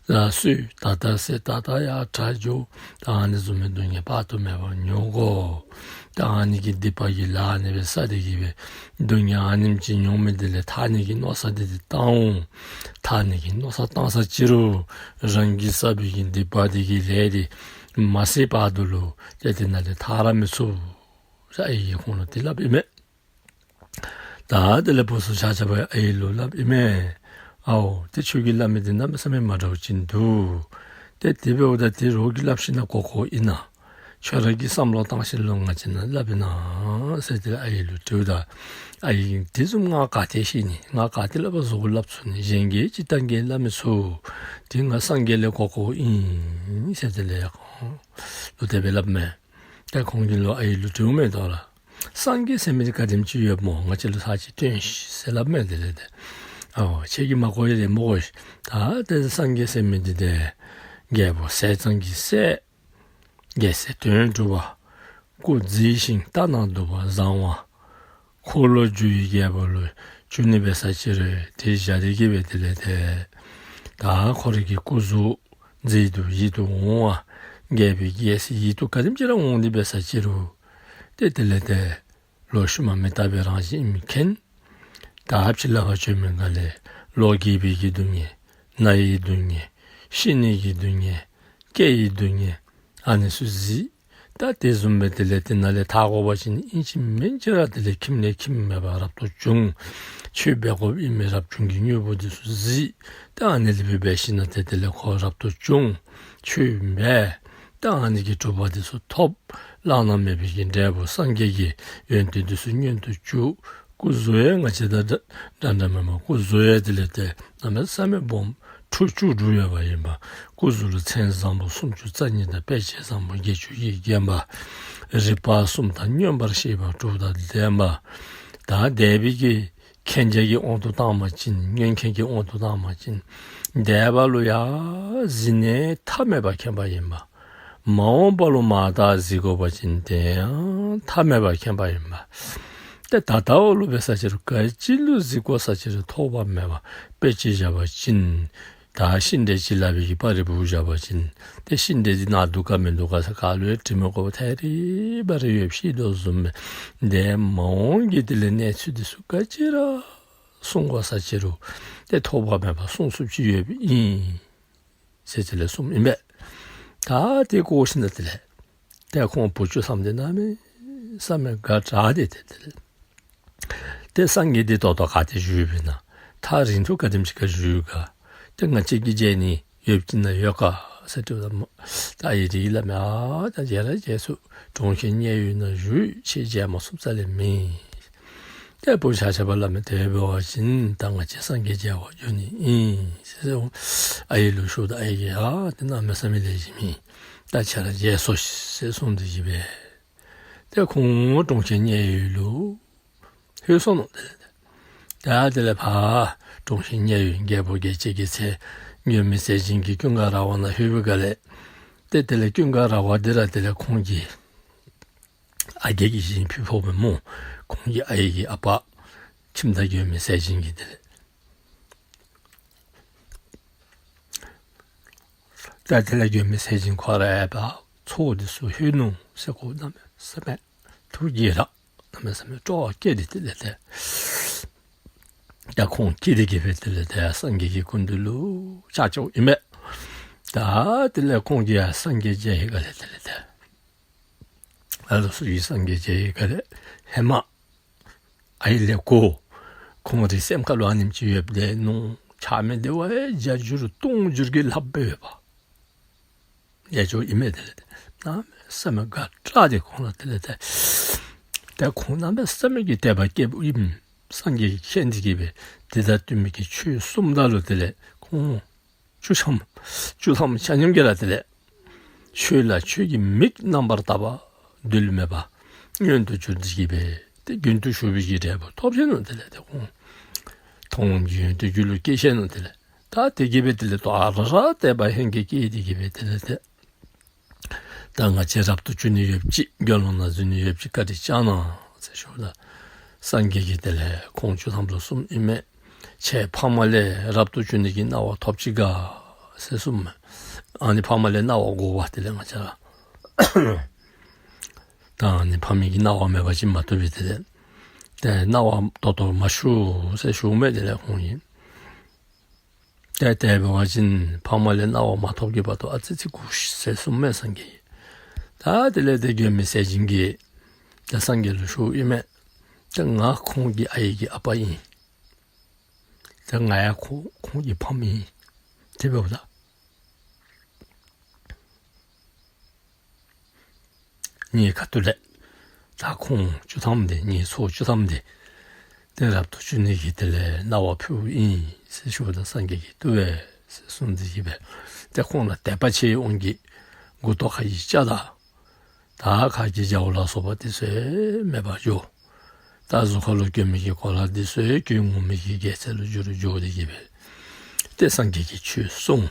གསོད་ད་ལྟ་བསད་ད་ལྟ་ཡར་དྲག་འགྱོ། ད་ཨ་ནི་བཟུམ་མའི་སྡུག་བསྔལ་དཔག་ཏུ་མེད་པ་མྱོང་དགོ། ད་ཨ་ནི་གི་སྡིག་པ་གིས་ལཱ་ཨ་ནི་སྦེ་བསགས་ཏེ་གི་སྦེ་སྡུག་བསྔལ་ཨ་ནེམ་ཅིག་མྱོང་མི་དེ་ལས་ཐར་ནི་གི་མནོ་བསམ་དེ་དེ་བཏང་འོང་། ཐར་ནི་གི་མནོ་བསམ་བཏང་ས་ཅི་རུང་རང་གིས་བསགས་པའི་གི་སྡིག་པ་དེ་གི་ལས་དེ་མ་ཟད་བར་དུ་ལུ་ཏེ་དེ་ནང་ལས་ཐར་ར་མི་ཚུགས་ཟེར་ཨའི་གིས་ཁོང་ལུ་དེ་སླབ་ཨིན་མས། ད་དེ་ལས་བུ་ཚུ་ཆ་ཁྱབ་ཨའི་ལུ་སླབ་ཨིན་མས། ཨའོ་ཏེ་ཁྱོད་ཀྱིས་སླབ་མི་དེ་གནམ་མེད་ས་མེད་མ་འདྲཝ་ཅིག་འདུག། ཏེ་དེ་འབདཝ་ད་དེ་རོགས་ཀྱིས་སླབ་ཞིན་ན་གོ་གོཝ་ཨིན་ན། ཁྱོད་ར་གིས་བསམ་བློ་བཏང་ཞིནམ་ལས་ང་བཅས་ནང་སླབ་ཨིན་ན་ཟེར་དེ་ལས་ཨའི་ལུ་དྲིཝ་ད་ཨའི་གིས་དེ་བཟུམ་ང་ག་ཏེ་ཤེས་ནི། ང་ག་ཏེ་སླབ་པ་གཟུགས་སླབ་ཚུགས་ནི། གཞན་གྱིས་ཅིག་བཏང་གིས་སླབ་མི་ཚུགས། དེ་ང་སངས་རྒྱས་ལས་གོ་གོཝ་ཨིན་ཟེར་དེ་ལས་ཡ་ཁོང་ལུ་དེ་སྦེ་སླབ་མས། ཏེ་ཁོང་གིས་ལོག་ཨའི་ལུ་དྲིཝ་མས་དོ་ར། སངས་རྒྱས་ཟེར་མི་དེ་ག་དེམ་ཅིག་ཡོདཔ་སྨོ། ང་བཅས་ལུ་ཚར་ཅིག་སྟོན་ཤིག་ཟེར་སླབ་མས་དེ་ལས་ཏེ། ཨའོ་ཁྱེད་ཀྱིས་མ་གོ་ཡི་རེ་མ་གོ་ཤིག། ད་ཏེ་སངས་རྒྱས་ཟེར་མི་དེ་ཏེ་རྒྱལ་པོ་ཟས་གཙང་གི་སྲས། རྒྱལ་སྲས་དོན་གྲུབ་པ། སྐུ་མཛེས་ཤིང་ལྟ་ན་སྡུག་པ་བཟང་བ། འཁོར་ལོས་སྒྱུར་བའི་རྒྱལ་པོ་ལུ་གྱུར་ནི་འབད་ས་ཅི་རུང་དེ་བཞག་སྟེ་གི་སྦེ་དེ་ལས་ཏེ་ད་ཁོ་རའི་གི་སྐུ་གཟུགས་མཛེས་སྡུག་ཡིད་དུ་འོང་བ་རྒྱལ་པོའི་རྒྱལ་སྲིད་ཡིད་དུ་ག་དེམ་ཅིག་ར་འོང་སྟེ་འབད་ས་ཅི་རུང་ཏེ་དེ་ལས་ཏེ་ལོག་ཤུལ་མ་མི་རྟག་པའི་རང་བཞིན་ཨིནམ་མཁྱེན། ད་ཕྱི་ལུ་ཕར་བྱོན་མི་ག་ལས་ལོག་རྒས་པའི་གི་སྡུག་བསྔལ་ན་ཡི་སྡུག་བསྔལ་ཤི་ནི་གི་སྡུག་བསྔལ་སྐྱེ་བའི་སྡུག་བསྔལ་ཨ་ནི་ཚུ་གཟིགས། ད་དེ་བཟུམ་སྦེ་དེ་ལས་དེ་ནང་ལས་ཐར་དགོ་པ་ཅིན་ཨིན་ཅི་མིན་ཅི་ར་དེ་ལས་ཁྱིམ་ནས་ཁྱིམ་མེད་པར་རབ་ཏུ་བྱུང་། ཆོས་འབད་དགོཔ་ཨིན་མི་རབ་བྱུང་གི་དངོས་པོ་དེ་ཚུ་གཟིགས། ད་ཨ་ནི་ལས་འབད་འབད་ཞིན་ན་ཏེ་དེ་ལས་ཁོ་རབ་ཏུ་བྱུང་། ཆོས་འབད། ད་ཨ་ནི་གི་གྲུབ་པ་དེ་ཚུ་ཐོབ། བླ་ན་མེད་པའི་གི་འབྲས་བུ་སངས་རྒྱས་ཀྱི་ཡོན་ཏན་དེ་ཚུ་མངོན་དུ་གྱུར། སྐུ་གཟུགས་ཡང་ང་བཅས་དང་འདྲ་འདྲ་མེན་པར་སྐུ་གཟུགས་ཡང་དེ་ལས་ཏེ་གནམ་མེད་ས་མེད་སྦོམ་ཁྲུ་བཅུ་དྲུག་ཡོད་པ་ཨིན་པས། སྐུ་གཟུགས་ལུ་མཚན་བཟང་པོ་སུམ་ཅུ་རྩ་གཉིས་དང་དཔེ་བྱད་བཟང་པོ་བརྒྱད་ཅུ་ཡིས་བརྒྱན་པ། རིག་པ་གསུམ་དང་མངོན་པར་ཤེས་པ་དྲུག་དང་ལྡན་པ། ད་འདས་པའི་གི་མཁྱེན་བརྒྱ་གི་དབང་དུ་བཏང་བ་ཅིན་མངོན་མཁྱེན་གྱི་དབང་དུ་བཏང་བ་ཅིན་འདས་པ་ལུ་ཡང་གཟིགས་ནས་མཐའ་མེད་པ་མཁྱེན་པ་ཨིན་པས། མ་འོངས་པ་ལུ་མ་དག་གཟིགས་དགོ་པ་ཅིན་དེ་ཡང་མཐའ་མེད་པ་མཁྱེན་པ་ཨིན་པས། ཏེ་ད་ལྟ་བ་ལུ་འབད་ས་ཅི་རུང་ག་ཅི་ལུ་གཟིགས་དགོ་ས་ཅི་རུང་ཐོགས་པ་མེད་པ། དཔེ་ཅིག་བཞག་པ་ཅིན་ད་ཤིང་འབྲས་ཅིག་ལག་པའི་གི་པར་རིས་བུ་བཞག་པ་ཅིན་ཏེ་ཤིང་འབྲས་འདི་ནཱ་འདུག་ག་མིན་འདུག་ག་ཟེར་ག་ལུ་ཡང་དྲི་མི་དགོ་པར་ཐད་རི་བ་རི་ཡོདཔ་ཤེས་དོ་བཟུམ་སྦེ་འདས་མ་འོངས་ཀྱི་དེ་ལས་གནས་ཚུལ་འདི་ཚུ་ག་ཅི་ར་གསུང་དགོ་ས་ཅི་རུང་ཏེ་ཐོགས་པ་མེད་པར་གསུང་ཚུགསཔ་ཅིག་ཡོདཔ་ཨིན་ཟེར་དེ་ལས་གསུངམ་ཨིན་པས། ད་དེ་གོ་ཞིན་ན་དེ་ལས་ཏེ་ཁོང་བུ་བཅུ་ཐམ་དེ་གནམ་མེད་ས་མེད་དགའ་དྲགས་ཏེ་དེ་དེ་ལས་ཏེ་སངས་རྒྱས་འདི་ད་ལྟོ་ག་ཏེ་བཞུགས་ཡོདཔ་ཨིན་ན། ཐག་རིང་ཐུང་ག་དེམ་ཅིག་ཁར་བཞུགས་ཡོད་ག། ཏེ་ང་བཅས་ཀྱིས་མཇལ་ནི་ཡོདཔ་ཅིག་ན་ཡོད་ག་ཟེར་དྲིཝ་ད་མོ་ད་ཨའི་དེ་གིས་སླབ་མས། ཨ་ད་མཇལ་ར་མཇལ་ཚུགས། གྲོང་ཁྱེར་མཉན་ཡོད་ནང་བཞུགས། ཁྱེད་མཇལ་མ་ཚུགསཔ་རྩ་ལས་མེད། ཏེ་བུ་ཆ་ཁྱབ་སླབ་མས། དེ་འབད་བ་ཅིན་ད་ང་བཅས་སངས་རྒྱས་མཇལ་བར་འགྱོ་ནི་ཨིན་ཟེར་ཨའི་ལུ་ཞུཝ་ད་ཨའི་གིས་ཨ་དེ་གནམ་མེད་ས་མེད་ལེགས་ཤོམ་ཨིན། ད་ཁྱེད་ར་མཇལ་སོང་ཟེར་གསུངས་ཏེ་གི་སྦེ་ཏེ་ཁོང་གྲོང་ཁྱེར་མཉན་ཡོད་ལུ་ལྷོད་སོ་ནུག། དེ་ལས་ཏེ་ད་དེ་ལས་ཕར་གྲོང་ཁྱེར་མཉན་ཡོད་རྒྱལ་བུ་རྒྱལ་བྱེད་ཀྱི་ཚལ་མགོན་མེད་ཟས་སྦྱིན་གྱི་ཀུན་དགའ་ར་བ་ནང་ལྷོད་པའི་སྒང་ལས་ཏེ་དེ་ལས་ཀུན་དགའ་ར་བ་འདི་ར་དེ་ལས་ཁོང་གི་ཨ་རྒས་ཀྱི་གཞིས་ཕུད་ཕོགཔ་མས་སྨོ། ཁོང་གི་ཨའི་གི་ཨ་པ་ཁྱིམ་བདག་མགོན་མེད་ཟས་སྦྱིན་གྱི་དེ་ལས་ད་དེ་ལས་མགོན་མེད་ཟས་སྦྱིན་ཁོ་ར་ཡང་ཕར་ཚོགས་འདི་ཚུ་ལྷོད་ནུག་ཟེར་གོ། གནམ་མེད་ས་མེད་ཐུགས་དགྱེས་ར་གནམ་མེད་ས་མེད་སྤྲོ་བ་སྐྱེས་ཏེ་དེ་ལས་ཏེ་ད་ཁོང་སྐྱིད་དེ་གི་སྦེ་དེ་ལས་ཏེ་སངས་རྒྱས་ཀྱི་སྐུ་མདུན་ལུ་བཅར་བཅརཝ་ཨིན་མས། ད་དེ་ལས་ཁོང་གིས་ཡང་སངས་རྒྱས་མཇལ་བའི་སྒང་ལས་དེ་ལས་ཏེ་ཨ་ལོ་ཚུ་གིས་སངས་རྒྱས་མཇལ་བའི་སྒང་ལས་ཧེ་མ་ཨའི་ལས་གོ་ཁོང་རའི་སེམས་ཁ་ལུ་ཨ་ནེམ་ཅིག་ཡོདཔ་དེ་ནོ། ཆགས་མི་དེ་བ་ཡང་བརྒྱ་འགྱུར་སྟོང་འགྱུར་གྱིས་ལྷགཔ་སྦེ་ཡོདཔ་ཡ་ཅོ་ཨིན་མས། དེ་ལས་ཏེ་གནམ་མེད་ས་མེད་དགའ་དྲགས་ཏེ་ཁོང་ལུ་དེ་ལས་ཏེ་ད་ཁོང་གནམ་མེད་ས་མེད་ཀྱི་དད་པ་སྐྱེསཔ་ཨིནམ་སངས་རྒྱས་ཀྱིས་མཁྱེན་ཏེ་གི་སྦེ་དེ་དང་བསྟུན་མི་གི་ཆོས་གསུངམ་ད་ལུ་དེ་ལས་ཁོང་བཅུ་ཐམ་བཅུ་ཐམ་ཆ་མཉམ་གྱིས་ར་དེ་ལས་ཆོས་ལ་ཆོས་ཀྱི་མིག་རྣམ་པར་དག་པ་རྡུལ་མེད་པ་མངོན་དུ་གྱུར་ཏེ་གི་སྦེ་ཏེ་རྒྱུན་དུ་ཞུགས་པའི་གི་འབྲས་བུ་ཐོབ་ཆི་ནུག། དེ་ལས་ཏེ་ཁོང་མཐོང་ལམ་གྱི་ཡོན་ཏན་རྒྱུད་ལུ་སྐྱེས་ཆི་ནུག། དེ་ལས་ད་དེ་གི་སྦེ་དེ་ལས་ད་ར་ར་དད་པ་ཧེང་སྐལ་སྐྱེས་ཏེ་གི་སྦེ་དེ་ལས་ཏེ་ ད་ང་བཅས་རབ་ཏུ་བྱུང་ནི་ཡོདཔ་ཅིག་དགེ་སློང་ནང་འཛུལ་ནི་ཡོདཔ་ཅིག་བཀའ་དྲིན་བསྐྱང་གནང་ཟེར་ཞུཝ་ད་སངས་རྒྱས་ཀྱིས་དེ་ལས་ཁོང་བཅུ་ཐམ་ལུ་གསུངམ་ཨིན་མས། ཁྱེད་ཕ་མ་ལས་རབ་ཏུ་བྱུང་ནི་གི་གནང་བ་ཐོབ་ཅི་ག་ཟེར་གསུངམ་མས། ཨ་ནི་ཕ་མ་ལས་གནང་བ་དགོ་པས། དེ་ལས་ང་བཅས་ར་ད་ཨ་ནི་ཕ་མའི་གི་གནང་བ་མེད་པ་ཅིན་མ་བཏུབ་པས། དེ་ལས་ཏེ་གནང་བ་ཏོག་ཏོ་མ་ཞུ་ཟེར་ཞུཝ་མས། དེ་ལས་ཁོང་གིས་ཏེ་དེ་འབད་བ་ཅིན་ཕ་མ་ལས་གནང་བ་མ་ཐོབ་ཀྱི་བར་དུ་ཨ་ཙི་ཅིག་སྒུག་ཤིག་ཟེར་གསུངམ་མས་སངས་རྒྱས་ཀྱིས། ད་དེ་ལས་ཏེ་མགོན་མེད་ཟས་སྦྱིན་གྱིས་ཏེ་སངས་རྒྱས་ལུ་ཞུཝ་ཨིན་མས། ཏེ་ང་ཁོང་གི་ཨའི་གི་ཨ་པ་ཨིན། ཏེ་ང་ཡང་ཁོང་ཁོང་གི་ཕམ་ཨིན། དེ་འབདཝ་ད་ངེའི་ཁ་ཐུག་ལས་ད་ཁོང་བཅུ་ཐམ་འདི་ངེའི་ཚའོ་བཅུ་ཐམ་འདི་ཏེ་རབ་ཏུ་བྱུང་ནི་གི་དེ་ལས་གནང་བ་ཕུལཝ་ཨིན་ཟེར་ཞུཝ་ད་སངས་རྒྱས་ཀྱིས་བཏུབ་པས་ཟེར་གསུངས་ཏེ་གི་སྦེ་ཏེ་ཁོང་ལུ་དད་པ་ཆེ་བའི་དབང་གིས་མགུ་ཏོ་ཁ་གི་སྐྱ་དང་ད་ཁ་གི་རྒྱ་བོ་ལ་སོགས་པ་འདི་ཚུ་མེད་པར་འགྱོ། ད་གཟུགས་ཁ་ལུ་གྱོན་མི་གི་གོ་ལ་འདི་ཚུ་གོས་ངུར་སྨྲིག་གི་རྒྱལ་མཚན་ལུ་འགྱུར་འགྱོ་སྟེ་གི་སྦེ་ཏེ་སངས་རྒྱས་ཀྱིས་ཆོས་གསུངས།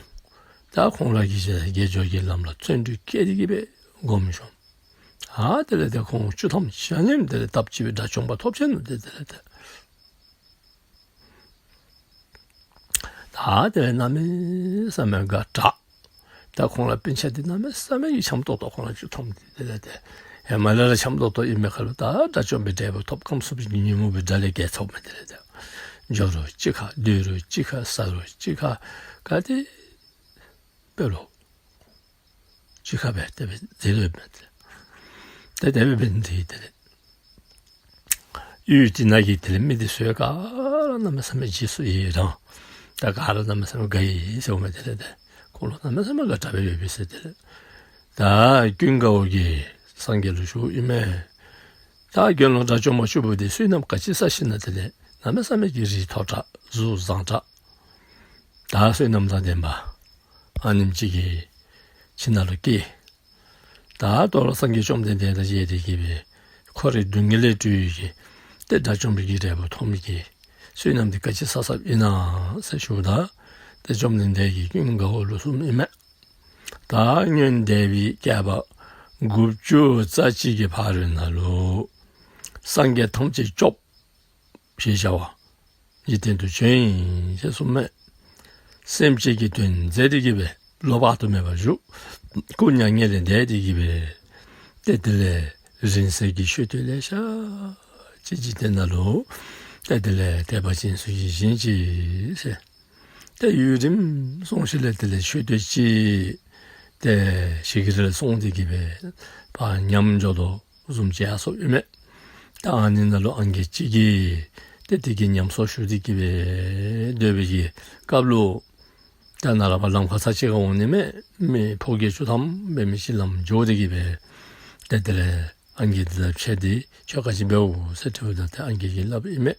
ད་ཁོང་ར་གིས་དགེ་སྦྱོར་གྱི་ལམ་ལ་བརྩོན་འགྲུས་བསྐྱེད་དེ་གི་སྦེ་སྒོམ་བྱུང་། ཨ་དེ་ལས་ཏེ་ཁོང་བཅུ་ཐམ་ཆ་མཉམ་དེ་ལས་སྟབས་གཅིག་སྦེ་དགྲ་བཅོམ་པ་ཐོབ་ཆི་ནུག། ཏེ་དེ་ལས་ཏེ་ད་དེ་ལས་གནམ་མེད་ས་མེད་དགའ་དྲགས། ད་ཁོང་ར་སྤུན་ཆ་འདི་གནམ་མེད་ས་མེད་ཀྱི་འཆམ་ཏོག་ཏོ། ཁོང་ར་བཅུ་ཐམ་འདི་དེ་ལས་ཏེ་ཧེ་མ་ལས་ར་འཆམ་ཏོག་ཏོ་ཨིན་མི་ཁར་ལུ་ད་དགྲ་བཅོམ་པའི་འབྲས་བུ་ཐོབ། ཁམས་གསུམ་གྱི་ཉོན་མོངས་པའི་དགྲ་ལས་རྒྱལ་ཚུགས་མི་དེ་ལས་ཏེ་འགྱོ་རུང་གཅིག་ཁར་སྡོད་རུང་གཅིག་ཁར་ཟ་རུང་གཅིག་ཁར་ག་ཏེ་འབད་རུང་གཅིག་ཁར་སྦེ་དེ་སྦེ་མཛད་ཡོདཔ་མས། ཏེ་དེ་སྦེ་འབད་ནི་དེ་གིས་དེ་ལས་ཡུལ་དེ་ནང་གི་དེ་ལས་མི་འདི་ཚུ་ག་ར་གནམ་མེད་ས་མེད་རྗེས་སུ་ཡི་རངས། ད་ག་ར་གནམ་མེད་ས་མེད་དགའ་ཡི་ཟེརཝ་མས། དེ་ལས་ཏེ་ཁོང་ལུ་གནམ་མེད་ས་མེད་དགའ་དྲགས་སྦེ་ཡོད་པས་ཟེར། དེ་ལས་ད་ཀུན་དགའ་བོ་གིས་སངས་རྒྱས་ལུ་ཞུཝ་ཨིན་མས། ད་དགེ་སློང་དགྲ་བཅོམ་པ་བཅུ་པོ་འདི་བསོད་ནམས་ག་ཅི་བསགས་ཞིན་ན་དེ་ལས་གནམ་མེད་ས་མེད་ཀྱི་རིགས་མཐོ་དྲགས་གཟུགས་བཟང་དྲགས། ད་བསོད་ནམས་དང་ལྡན་པ་ཨ་ནེམ་ཅིག་གི་ཁྱིམ་ནང་ལུ་སྐྱེས། ད་དོ་རུང་སངས་རྒྱས་བཅོམ་ལྡན་འདས་དང་མཇལ་ཏེ་གི་སྦེ་འཁོར་བའི་སྡུག་བསྔལ་ལས་གྲོལ་བའི་གི་ཏེ་དགྲ་བཅོམ་པའི་གི་འབྲས་བུ་ཐོབ་མི་གི་བསོད་ནམས་འདི་ག་ཅི་བསགས་བསགསཔ་ཨིན་ན་ཟེར་ཞུཝ་ད་ཏེ་བཅོམ་ལྡན་འདས་ཀྱིས་ཀུན་དགའ་བོ་ལུ་གསུངམ་ཨིན་མས། ད་སྔོན་འདས་པའི་བསྐལ་པ་དགུ་བཅུ་རྩ་གཅིག་གི་ཕ་རོལ་ནང་ལུ་སངས་རྒྱས་ཐམས་ཅད་སྐྱོབ་ཞེས་བྱ་བ་འཇིག་རྟེན་དུ་བྱོན་ཡི་ཟེར་གསུངམ་མས། སེམས་ཅན་གྱི་དོན་མཛད་དེ་གི་སྦེ་ལོ་དཔག་ཏུ་མེད་པ་བཞུགས། སྐུ་མྱ་ངན་ལས་འདས་ཏེ་གི་སྦེ་ཏེ་དེ་ལས་རིང་བསྲེལ་གྱི་མཆོད་རྟེན་ལེ་ཤ་ཅིག་འཇིག་རྟེན་ནང་ལུ་ཏེ་དེ་ལས་དད་པ་ཅན་ཚུ་གིས་བཞེངས་ཅི་ཟེར། ཏེ་ཡུན་རིངམོ་སོང་ཞིནམ་ལས་དེ་ལས་མཆོད་རྟེན་ཅིག་ཏེ་ཞིག་རལ་སོང་སྟེ་གི་སྦེ་ཕར་ཉམས་འགྱོ་དོ་བཟུམ་ཅིག་ཡར་སོཔ་ཨིན་མས། ད་ཨ་ནི་ནང་ལུ་ཨང་རྒས་ཅིག་གིས་ཏེ་དེ་གི་ཉམས་གསོ་ཞུ་སྟེ་གི་སྦེ་སྡོད་པའི་གི་སྐབས་ལུ་ད་ནཱ་ལས་ཕར་ལམ་ཁར་ས་ཅིག་ཁར་འོང་ནི་མས། མི་ཕོ་རྒྱས་བཅུ་ཐམ་འབད་མི་ཅིག་ལམ་འགྱོ་སྟེ་གི་སྦེ་ཏེ་དེ་ལས་ཨང་རྒས་འདི་དང་ཕྱད་དེ་ཁྱོད་ག་ཅི་འབདཝ་ཟེར་དྲིཝ་ད་ཏེ་ཨང་རྒས་ཀྱིས་སླབ་ཨིན་མས།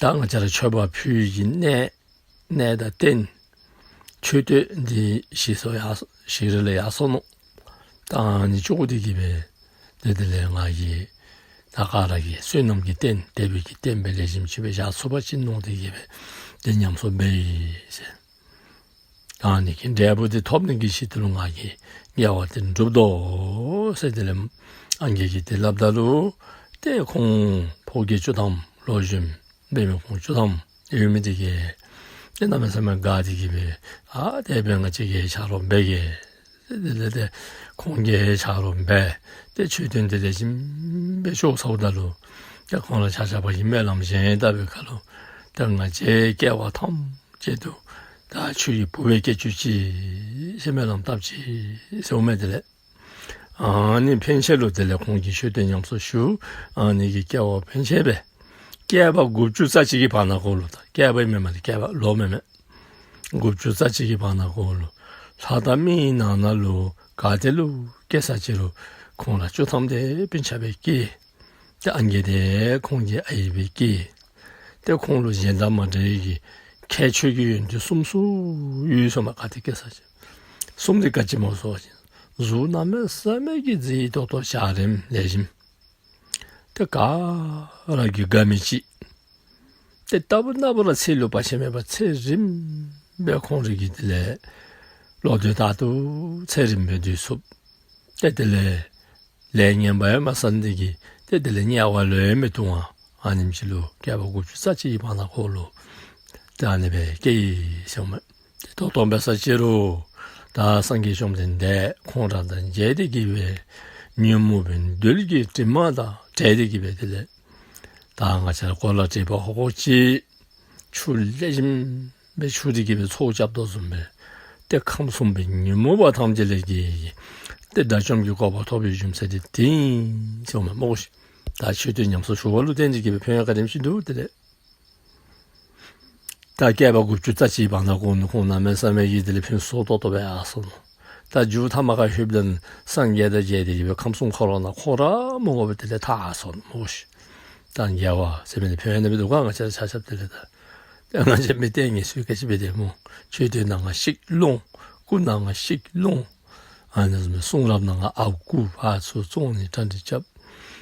ད་ང་བཅས་ར་མཆོད་པ་ཕུལ་བའི་གི་གནས་གནས་དང་རྟེན་མཆོད་རྟེན་འདི་ཞིག་སོང་ཡར་སོ་ཞིག་རལ་ལས་ཡར་སོ་ནུག། ད་ཨ་ནི་བཅོ་སྟེ་གི་སྦེ་ཏེ་དེ་ལས་ང་གིས་ད་ག་ར་གི་བསོད་ནམས་ཀྱི་རྟེན་དད་པའི་གི་རྟེན་སྦེ་ལེགས་ཤོམ་ཅིག་སྦེ་བཞག་ཚུགས་པ་ཅིན་མནོ་སྟེ་གི་སྦེ་ཏེ་ཉམས་གསོ་འབད་ཡི་ཟེར། ད་ཨ་ནི་གི་འབྲས་བུ་འདི་ཐོབ་ནི་གི་ཆེད་དུ་ལུ་ང་གིས་དགེ་བ་འདི་སྒྲུབ་དོ་ཟེར་དེ་ལས་ཨང་རྒས་ཀྱིས་དེ་སླབ་ད་ལུ་ཏེ་ཁོང་ཕོ་རྒྱས་བཅུ་ཐམ་ལོ་གཞོནམ་འབད་མི་ཁོང་བཅུ་ཐམ་ཡོད་མི་དེ་གིས་ཏེ་གནམ་མེད་ས་མེད་དགའ་སྟེ་གི་སྦེ་ཨ་དེ་སྦེ་ང་བཅས་ཀྱིས་ཆ་རོགས་འབད་གེ། དེ་ལས་ཏེ་ཁོང་གིས་ཆ་རོགས་འབད་དེ་མཆོད་རྟེན་དེ་ལེགས་ཤོམ་སྦེ་བཅོ་ཚརཝ་ད་ལུ་ཏེ་ཁོང་ར་ཆ་ཁྱབ་ཀྱིས་སྨོན་ལམ་གཞན་བཏབ་པའི་ཁར་ལུ་ཏེ་ང་བཅས་སྐྱེ་བ་ཐམས་ཅད་དུ་ད་ཁྱོད་ཀྱི་བུ་སྦེ་སྐྱེ་བཅུག་ཅིག་ཟེར་སྨོན་ལམ་བཏབ་ཅི་ཟེརཝ་མས། དེ་ལས་ཨ་ནི་ཕན་ཆད་ལུ་དེ་ལས་ཁོང་གིས་མཆོད་རྟེན་ཉམས་གསོ་ཞུ། ཨ་ནི་གི་སྐྱེ་བ་ཕན་ཆད་སྦེ་བསྐལ་པ་དགུ་བཅུ་རྩ་གཅིག་གི་བར་ན་གུ་ལུ་ད་བསྐལ་པ་ཨིན་མས་མ་གཏོགས་བསྐལ་པ་ལོ་མེན་མས། དགུ་བཅུ་རྩ་གཅིག་གི་བར་ན་གུ་ལུ་ལྷ་དང་མིའི་ནང་ན་ལུ་ག་ཏེ་ལུ་སྐྱེ་ས་ཅི་རུང་ཁོང་ར་བཅུ་ཐམ་དེ་སྤུན་ཆ་སྦེ་སྐྱེས། ཏེ་ཨང་རྒས་དེ་ཁོང་གི་ཨའི་སྦེ་སྐྱེས། ཏེ་ཁོང་ལུ་གཞན་དང་མ་འདྲ་བའི་གི་ཁྱད་ཆོས་ཀྱི་ཡོན་ཏན་གསུམ་གསུམ་ཡོད་ཟེརཝ་མས། ག་ཏེ་སྐྱེ་ས་ཅི་གསུམ་དེ་ག་ཅི་སྨོ་ཟེར་བ་ཅིན་གཟུགས་གནམ་མེད་ས་མེད་ཀྱི་མཛེས་ཏོག་ཏོ་འཇའ་རིསམོ་ལེགས་ཤོམ། ཏེ་ག་ར་གིས་དགའ་མི་ཅིག། ཏེ་ལྟ་བུ་ན་བུ་ར་ཚེ་ལུ་བར་ཆད་མེད་པར་ཚེ་རིངམོ་སྦེ་ཁོང་རའི་གི་དེ་ལས་ལོ་དུས་ད་ལྟོ་ཚེ་རིངམོ་སྦེ་སྡོད་ཚུགས། ཏེ་དེ་ལས་ལས་ངན་པ་ཡང་མ་བསགས་ནི་དེ་གིས་ཏེ་དེ་ལས་དམྱལ་བ་ལུ་ཡང་མི་ལྟུང་བར་ཨ་ནེམ་ཅིག་ལུ་བསྐལ་པ་དགུ་བཅུ་རྩ་གཅིག་གི་བར་ན་ཁོ་ལུ་ཏེ་ཨ་ནི་སྦེ་སྐྱེས་ཡི་ཟེརཝ་མས། ཏེ་ད་ལྟོ་འབད་ས་ཅིག་རུང་ད་སངས་རྒྱས་བཅོམ་ལྡན་འདས་ཁོང་ར་དང་མཇལ་ཏེ་གི་སྦེ་ཉོན་མོངས་པའི་རྡུལ་གྱི་དྲི་མ་དང་བྲལ་ཏེ་གི་སྦེ་དེ་ལས་ད་ང་བཅས་ར་གོ་ལ་བྲེག་པ་ཧོ་ཧོ་ཅིག་ཆུ་ལེགས་ཤོམ་སྦེ་འཁྱུ་སྟེ་གི་སྦེ་ཚོགས་རྐྱབ་དོ་བཟུམ་སྦེ་ཏེ་ཁམས་གསུམ་པའི་ཉོན་མོངས་པ་ཐམས་ཅད་ལས་ཀྱི་ཏེ་དགྲ་བཅོམ་གྱི་གོ་འཕང་ཐོབ་པའི་རྒྱུ་མཚན་དེ་དེ་ཨིན་ཟེརཝ་མས་སྨོ་ཤིག། ད་མཆོད་རྟེན་ཉམས་གསོ་ཞུ་བ་ལུ་བརྟེན་ཏེ་གི་སྦེ་ཕན་ཡོན་ག་དེམ་ཅིག་འདུག། དེ་ལས་ད་བསྐལ་པ་དགུ་བཅུ་རྩ་གཅིག་བར་ན་ཁོང་ནི་ཁོང་གནམ་མེད་ས་མེད་ཀྱི་དེ་ལས་ཕུན་སུམ་ཚོགས་ཏོག་ཏོ་སྦེ་ཨ་སོང་ནུག། ད་མཇུག་ཐ་མ་ཁར་ལྷོདཔ་ད་སངས་རྒྱས་དང་མཇལ་ཏེ་གི་སྦེ་ཁམས་གསུམ་འཁོར་བ་ནང་འཁོར་ར་མི་དགོ་པར་དེ་ལས་ཐར་སོང་ནུག་སྨོ་ཤིག། ད་དམྱལ་བ་ཟེར་མི་འདི་ཕན་ཡོན་ནི་མིན་འདུག་ག། ང་བཅས་ར་ཆ་ཁྱབ་དེ་ལས་ད་ད་ང་བཅས་མི་ལྟས་ངན་སུ་ག་ཅི་འབད་དེ་སྨོ། མཆོད་རྟེན་ནང་ང་ཤིག་ལོང་། སྐུ་ནང་ང་ཤིག་ལོང་། ཨ་ནི་བཟུམ་གསུང་རབ་ནང་ང་ཨརཝ་བརྐུ། ཕར་ཚུར་བཙོང་ནི་གྲ་སྒྲིག་རྐྱབ།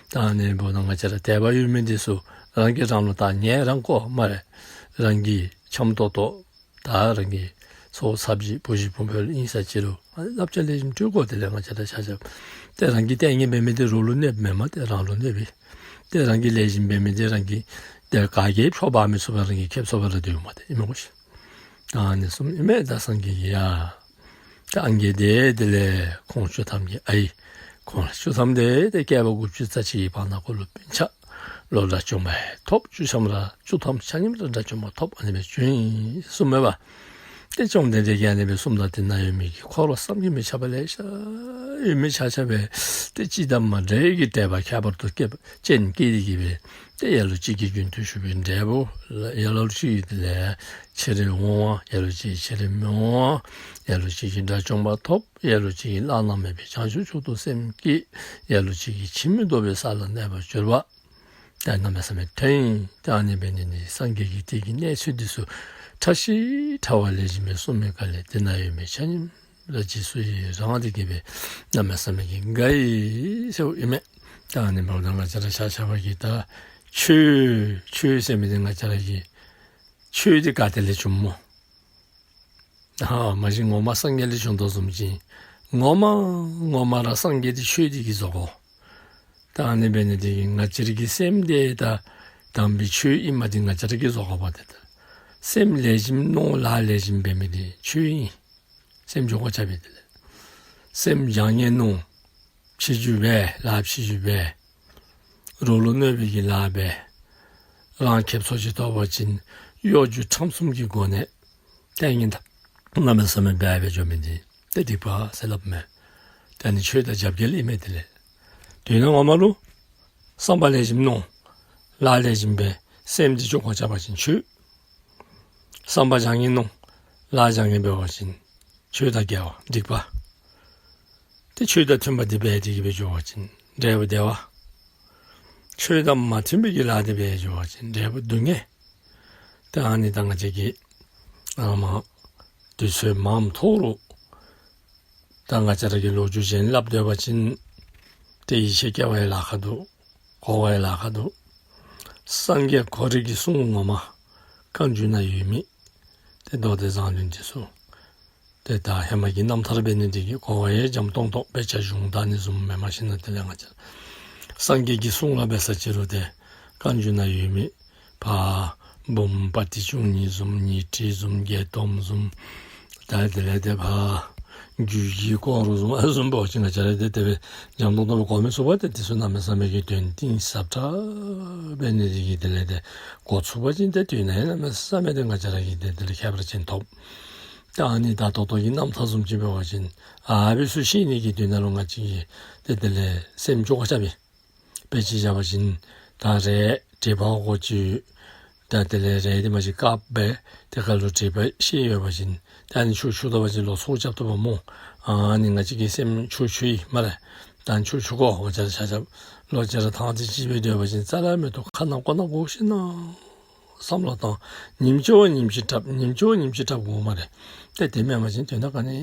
ད་ཨ་ནི་འབདཝ་ད་ང་བཅས་ར་དད་པ་ཡོད་མི་འདི་ཚུ་རང་གིས་རང་ལུ་ད་ཉེ་རང་བཀོ་སྨ་རེ། རང་གིས་འཆམ་ཏོག་ཏོ་ད་རང་གི་ཚ་བོ་ཚ་བྱི་བུ་བྱི་བུམོ་ལུ་ཨིན་ས་ཅིག་རུང་བསླབ་བྱ་ལེགས་ཤོམ་སྤྲོད་དགོ། དེ་ལས་ང་བཅས་ར་ཆ་ཁྱབ་ཏེ་རང་གིས་ལྟས་ངན་འབད་མི་འདི་རོགས་ལུ་གནོདཔ་མེན་མས། ཏེ་རང་ལུ་གནོདཔ་ཨིན། ཏེ་རང་གིས་ལེགས་ཤོམ་འབད་མི་འདི་རང་གིས་ཏེ་ག་གིས་ཕྱོགས་འབག་མི་ཚུགས་པར་རང་གིས་ཁེབ་ཚུགས་པར་སྡོད་འོང་མས། ཏེ་ཨིན་མས་གོ་ཤིག། ད་ཨ་ནི་བཟུམ་ཨིན་མས། ད་སངས་རྒྱས་ཀྱིས་ཡ་ད་ཨང་རྒས་དེ་དེ་ལས་ཁོང་བཅུ་ཐམ་གྱི་ཨའི་ཁོང་བཅུ་ཐམ་དེ་ཏེ་བསྐལ་པ་དགུ་བཅུ་རྩ་གཅིག་གི་བར་ན་ཁོ་ལུ་སྤུན་ཆ་ལུ་དགྲ་བཅོམ་པ་ཐོབ། བཅུ་ཐམ་ར་བཅུ་ཐམ་ཆ་མཉམ་ར་དགྲ་བཅོམ་པ་ཐོབ། ཨ་ནི་སྦེ་བྱོན་ཡི་གསུངས་མས་པ། ཏེ་བཅོམ་ལྡན་འདས་ཀྱིས་ཨ་ནི་སྦེ་གསུངམ་ད་དེ་ན་ཡོད་མི་གི་འཁོར་བསམ་གྱིས་མི་ཁྱབ་པ་ལེ་ཤ་ཡོད་མི་ཆ་ཁྱབ་སྦེ་ཏེ་སྤྱི་དང་མ་འདྲ་བའི་གི་དད་པ་ཁྱད་པར་དུ་སྐྱེས་པ་ཅན་སྐྱེས་ཏེ་གི་སྦེ་ཏེ་ལ་ལུ་ཅིག་གིས་རྒྱུན་དུ་ཞུགས་པའི་འབྲས་བུ། ལ་ལ་ལུ་ཅིག་གིས་དེ་ལས་ཕྱིར་འོང་བ། ལ་ལུ་ཅིག་གིས་ཕྱིར་མི་འོང་བ། ལ་ལུ་ཅིག་གིས་དགྲ་བཅོམ་པ་ཐོབ། ལ་ལུ་ཅིག་གིས་བླ་ན་མེད་པའི་བྱང་ཆུབ་མཆོག་ཏུ་སེམས་བསྐྱེད། ལ་ལུ་ཅིག་གིས་ཕྱིར་མི་ལྡོག་པའི་ས་ལ་གནས་པར་གྱུར་པ། ད་གནམ་མེད་ས་མེད་ཐོན་ཡི། ད་ཨ་ནི་འབད་ནི་འདི་སངས་རྒྱས་ཀྱིས་དེ་གི་གནས་ཚུལ་འདི་ཚུ་ཕྲ་ཞིང་ཕྲ་བ་ལེགས་ཤོམ་སྦེ་གསུངས་མི་ག་ལས་དེ་ན་ཡོད་མི་ཆ་མཉམ་ར་རྗེས་སུ་ཡི་རངས་ཏེ་གི་སྦེ་གནམ་མེད་ས་མེད་ཀྱི་དགའ་ཡི་ཟེརཝ་ཨིན་མས། ད་ཨ་ནི་འབདཝ་ད་ང་བཅས་ར་ཆ་ཁྱབ་ཀྱིས་ད་ཆོས་ཆོས་ཟེར་མི་འདི་ང་བཅས་ར་གི་ཆོས་འདི་ག་ཏེ་ལས་བྱུངམ་སྨོ། ཨ་མ་གཞི་ངོ་མ་སངས་རྒྱས་ལས་བྱུང་དོ་བཟུམ་ཅིག། ངོ་མ་ངོ་མ་ར་སངས་རྒྱས་འདི་ཆོས་འདི་གིས་བཟོ་དགོ། ད་ཨ་ནི་འབད་ནི་འདི་གིས་ང་བཅས་ར་གི་སེམས་འདི་ད་དམ་པའི་ཆོས་ཨིནམ་འདི་ང་བཅས་ར་གིས་བཟོ་དགོ་པ། ཏེ་ད་སེམས་ལེགས་ཤོམ་མནོ་ལཱ་ལེགས་ཤོམ་འབད་མི་འདི་ཆོས་ཨིན། སེམས་འགྱོད་པ་རྐྱབ་པའི་དེ་ལས་སེམས་བྱང་ཉེས་མནོ། ཕྱི་འགྱུར་འབད་ལཱ་ཕྱི་འགྱུར་འབད། རོགས་ལུ་གནོད་པའི་གི་ལཱ་འབད། རང་ཁེབ་སང་ཅིག་ཐོབ་པ་ཅིན་གཡོ་སྒྱུ་ཁྲམ་གསུམ་གྱི་སྒོ་ནས་ལྟས་ངན་ད་གནམ་མེད་ས་མེད་འབད་འབད་འགྱོ་མི་འདི་ཏེ་སྡིག་པ་ཟེར་སླབ་མས། ད་ཨ་ནི་ཆོས་དང་རྒྱབ་འགལ་ཨིན་མས། དེ་ལས་དོན་ངོ་མ་ལུ་བསམ་པ་ལེགས་ཤོམ་མནོ་ལཱ་ལེགས་ཤོམ་འབད་སེམས་འདི་འགྱོད་པ་རྐྱབ་པ་ཅིན་ཆོས། བསམ་པ་བྱང་ཉེས་མནོ་ལཱ་བྱང་ཉེས་འབད་བ་ཅིན་ཆོས་དང་འགལ་བ་སྡིག་པ། ཏེ་ཆོས་དང་མཐུན་པ་འདི་འབད་དེ་གི་སྦེ་འགྱོ་བ་ཅིན་འབྲས་བུ་བདེ་བ། ཆོས་དང་མ་མཐུན་པའི་གི་ལཱ་འདི་འབད་འགྱོ་བ་ཅིན་འབྲས་བུ་སྡུག་བསྔལ། ཏེ་ཨ་ནི་ད་ང་བཅས་ཀྱིས་ཨ་མ་དུས་ཚོད་མངམ་ཐོག་རུ་ད་ང་བཅས་ར་གིས་ལོ་རྒྱུས་གཞན་སླབ་སྡོད་པ་ཅིན་ཏེ་ཡིད་ཆེས་སྐྱེ་བ་ཡང་ལཱ་ཁག་འདུག། གོ་བ་ཡང་ལཱ་ཁག་འདུག། སངས་རྒྱས་ཁོ་རའི་གི་གསུང་ངོ་མ་བཀའ་འགྱུར་ན་ཡོད་མི་ཏེ་མདོ་སྡེ་མཛངས་བླུན་འདི་ཚུ་ཏེ་ད་ཧེ་མ་གི་རྣམ་ཐར་འབད་ནི་འདི་གིས་གོ་བ་ཡང་འཇམ་ཏོང་ཏོ་དཔེ་ཆ་གཞུང་དང་ཨ་ནི་བཟུམ་མེན། མ་གཞི་ནཱ་དེ་ལས་ང་བཅས་སངས་རྒྱས་ཀྱི་གསུང་ལུ་འབད་ས་ཅིག་རུང་ཏེ་བཀའ་འགྱུར་ན་ཡོད་མི་ཕར་འབུམ་པ་ཏི་བཅུ་གཉིས་བཟུམ་ཉི་ཁྲི་བཟུམ་བརྒྱད་སྟོང་བཟུམ་ད་དེ་ལས་ཏེ་ཕར་རྒྱུད་ཀྱི་སྐོར་བཟུམ་ཨ་བཟུམ་འབད་བ་ཅིན་ང་བཅས་ར་ཏེ་དེ་སྦེ་འཇམ་ཏོང་ཏོ་སྦེ་གོ་མི་ཚུགས་པས། ཏེ་དེ་ཚུ་གནམ་མེད་ས་མེད་ཀྱི་དོན་གཏིང་ཟབ་དྲགས་འབད་ནི་འདི་གིས་དེ་ལས་ཏེ་གོ་ཚུགས་པ་ཅིན་ཏེ་དོན་ཡང་གནམ་མེད་ས་མེད་ཏེ་ང་བཅས་ར་གིས་ཏེ་དེ་ལས་ཁྱད་པར་ཅན་ཐོབ། ད་ཨ་ནི་ད་ད་ལྟོ་གི་རྣམ་ཐར་བཟུམ་ཅིག་འབད་བ་ཅིན་ཨ་ཕར་ཚུར་ཤེས་ནི་གི་དོན་ལུ་ང་བཅས་ཀྱིས་ཏེ་དེ་ལས་སེམས་འགྱོད་པ་རྐྱབ་པས། དཔེ་ཅིག་བཞག་པ་ཅིན་ད་རས་དྲེག་པ་ཧོ་ཧོ་ཅིག་ཡོད། ད་དེ་ལས་རས་འདི་མ་གཞི་དཀརཔོ་སྦེ་ཏེ་ཁ་ལུ་དྲེག་པ་ཤེས་ཡོད་པ་ཅིན་ད་ཨ་ནི་ཆུ་འཁྱུ་ད་པ་ཅིན་ལོག་ཚོགས་རྐྱབ་བཏུབ་པས་སྨོ། ཨ་ནི་ང་བཅས་ཀྱི་སེམས་ཆུ་འཁྱུ་ཡི་སྨ་རེ། ད་ཨ་ནི་ཆུ་འཁྱུ་དགོ། ང་བཅས་ར་ཆ་ཁྱབ་ལོག་ཅི་ར་ཐང་ཅིག་ཅིག་སྦེ་སྡོད་པ་ཅིན་རྩ་ལས་མི་བཏུབ། ཁ་ནང་ཀོ་ནང་གོ་ཤེས་ན་བསམ་བློ་བཏང་། ཉིནམ་གཅིག་བ་ཉིནམ་གཅིག་དྲགཔ་ཉིནམ་གཅིག་བ་ཉིནམ་གཅིག་དྲགཔ་དགོ་སྨ་རེ། ཏེ་དེ་མེན་པ་ཅིན་དོན་དག་ག་ནི་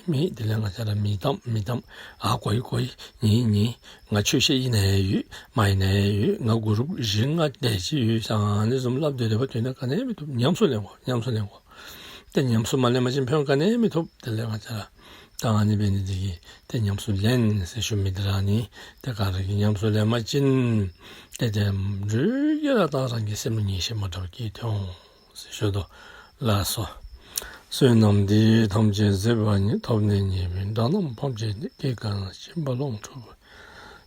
མེད། དེ་ལས་ང་བཅས་ར་མི་གཏམ་མི་གཏམ་ཨ་གོ་ཡི་གོ་ཡི་ཉན་ཉན། ང་ཆོས་བཤད་ཨིན་ན་ཡང་ཡོད་མ་ཨིན་ན་ཡང་ཡོད། ང་གུ་རུབ་བཞེས་ང་དེ་ཅིག་ཡོད་ཟེར་ཨ་ནི་བཟུམ་སླབ་སྡོད་སྡོད་པ་དོན་དག་ག་ནི་མི་ཐོབ། ཉམས་སུ་ལེན་དགོ། ཉམས་སུ་ལེན་དགོ། ཏེ་ཉམས་སུ་མ་ལེན་པ་ཅིན་ཕན་ག་ནི་མི་ཐོབ། དེ་ལས་ང་བཅས་ར་ ད་ཨ་ནི་འབད་ནི་འདི་གིས་ཏེ་ཉམས་སུ་ལེན་ཟེར་ཞུ་མི་འདི་ར་ནི་ཏེ་ག་ར་གིས་ཉམས་སུ་ལེན་པ་ཅིན་ཏེ་དེ་འབྲུག་གི་ར་ད་རང་གི་སེམས་ལུ་ངེས་ཤེས་མ་འདྲཝ་སྐྱེས་ཐོན་འོང་ཟེར་ཞུ་དོ། ལགས་སོ། བསོད་ནམས་འདི་ཡིས་ཐམས་ཅད་གཟིགས་པ་ཉིད། ཐོབ་ནས་ཉེས་པའི་དགྲ་རྣམས་ཕམ་བྱས་ཏེ། སྐྱེ་རྒ་ན་འཆིའི་རྦ་ཀློང་འཁྲུགས་པ།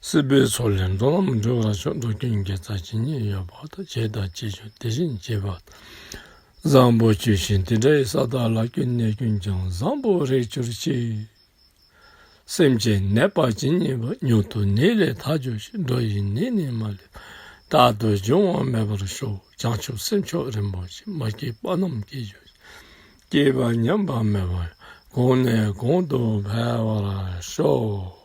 སྲིད་པའི་མཚོ་ལས་འགྲོ་རྣམས་སྒྲོལ་བར་ཤོག། འགྲོ་ཀུན་དགེ་རྩ་ཇི་སྙེད་ཡོད་པ་དང་། བྱས་དང་བྱེད་འགྱུར་དེ་བཞིན་བྱེད་པ་དང་། བཟང་པོ་ཇི་བཞིན་དེ་འདྲའི་ས་དག་ལ། ཀུན་ནས་ཀུན་ཀྱང་བཟང་པོར་རེག་གྱུར་ཅིག། སེམས་ཅན་ནད་པ་ཇི་སྙེད་པ། མྱུར་དུ་ནད་ལས་ཐར་གྱུར་ཅིག། འགྲོ་ཡི་ནད་ནི་མ་ལུས་པ། རྟག་ཏུ་འབྱུང་བ་མེད་པར་ཤོག། བྱང་ཆུབ་སེམས་མཆོག་རིན་པོ་ཆེ། མ་སྐྱེས་པ་རྣམས་སྐྱེ་གྱུར་ཅིག། སྐྱེས་པ་ཉམས་པ་མེད་པ། གོང་ནས་གོང་དུ་འཕེལ་བར་ཤོག།